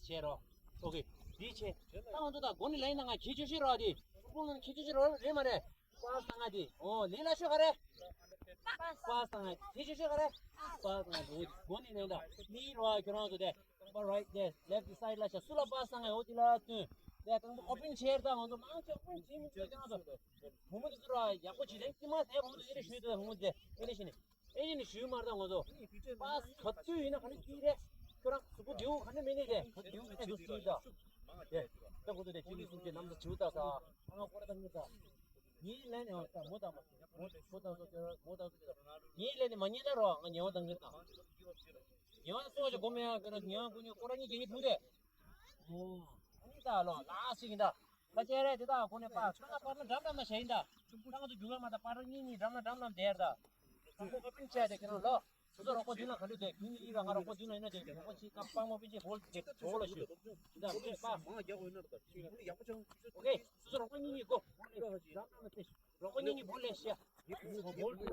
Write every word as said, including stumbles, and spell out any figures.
བྱས་རོགས། ཨོ་ཁེ། འདི་བྱས། ད་ང་ཚོ་ད་སྒོ་ནས་ལེན་ན་ང་ཁྱེད་ཆོས་ཤེས་རོགས་དེ། ཕུང་ལ་ཁྱེད་ཆོས་ཤེས་རོགས་རེད་མ་རེད། པཱ་སི་བཏང་ང་དེ། ཨོ་ལེན་ལ་ཤོད་ག་རེ། པཱ་སི་བཏང་ང་ཁྱེད་ཆོས་ཤེས་ག་རེ། པཱ་སི་བཏང་ང་དེ། ཨོ་སྒོ་ནས་ལེན་ད། མི་རོགས་ཁྱོད་རང་ཚོ་དེ། རྐང་པ་right there, left side ལ་ཤ་སུ་ལ་པཱ་སི་བཏང་ང་ཨོ་དེ་ལ་བསྟུན། དེ་རྐང་པ་ཨོ་པན་བྱས་ད་ང་ཚོ་མང་ཆེ་ཨོ་པན་བྱེད་མི་ཆོག་ཀྱང་ཚོ། བུ་མོ་དེ་ཚོ་ར་ཡག་པོ་བྱེད་དེ་ཅི་མ་ཟད་བུ་མོ་དེ་ཨེ་རེ་ཞུས་དེ་བུ་མོ་དེ་ཨེ་རེ་ཞུས་ནས། ཨེ་ཡིན་ནི་ཞུས་མ་རེད་ད་ང་ཚོ། པཱ་སི་ག་དུས་ཡིན་ན་ག་ནས་ཅི་རེད། ཁྱོད་རང་གཟུགས་པོ་བདེ་བོ་ག་ནས་མེད་ནི་རེད། ག་དུས་ཡིན་ན་འདུག་སྲིད་ད། དེ་ད་ཁོ་ཚོ་དེ་ཅི་ནས་གསུང་ཆེད་ནམ་ད་བྱིའུ་ད་ས། ཨ་ང་ཁོ་ར་ད་ངུ་ད། ངའི་ལན་ནས་ད་མོ་ད་མོ་ད་མོ་ད་མོ་ད་ངའི་ལན་ནས་མ་ཉན་ད་རོ་ང་ཉལ་བ་ད་ངུ་ད། ཉལ་བ་ད་སོ་ཞིག་གོ་མེད་ཡ་ཁྱོད་རང་ཉལ་བ་ཁོ་ཉལ་ཁོ་ར་གཉིས་ཀྱི་ངའི་ཐུག་དེ། ཨོ། ཨ་ནི་ད་ལོ་ལ་སི་ཡིན་ད། ད་ཅེ་རེ་དེ་དག་ཁོ་ནས་པ་ཁ་ན་པར་ན་འགྲམ་འགྲམ་ན་བྱས་ཡིན་ད། ཁྱོད་ཚོ་དུ་རྒྱུ་ག་མ་ད་པར་གཉིས་གཉིས་འགྲམ་ན་འགྲམ་ན་བསྡད་ད། ཁོ་ཁོ་པིན་བྱས་དེ་ཁྱེད་རང་ལོ། སོ་སོ་རོགས་པ་མདུན་ལ་ག་འདྲ་དེ་ཁྱོད་གཉིས་ཡིན་ལ་ང་རོགས་པ་མདུན་ལ་ཡིན་ན་དེ་རོགས་པ་ཅིག་ཀ་པང་མོ་པིན་ཅིག་བོལ་དེ་བོ་ལ་ཞུ། ད་མེད་པ། ཨོ་ཁེ། སོ་སོ་རོགས་པ་གཉིས་གཉིས་གོ། འགྲམ་ན་དེ་རོགས་པ་གཉིས་གཉིས་བོལ་ལས་ཤེ། བོལ་དུ།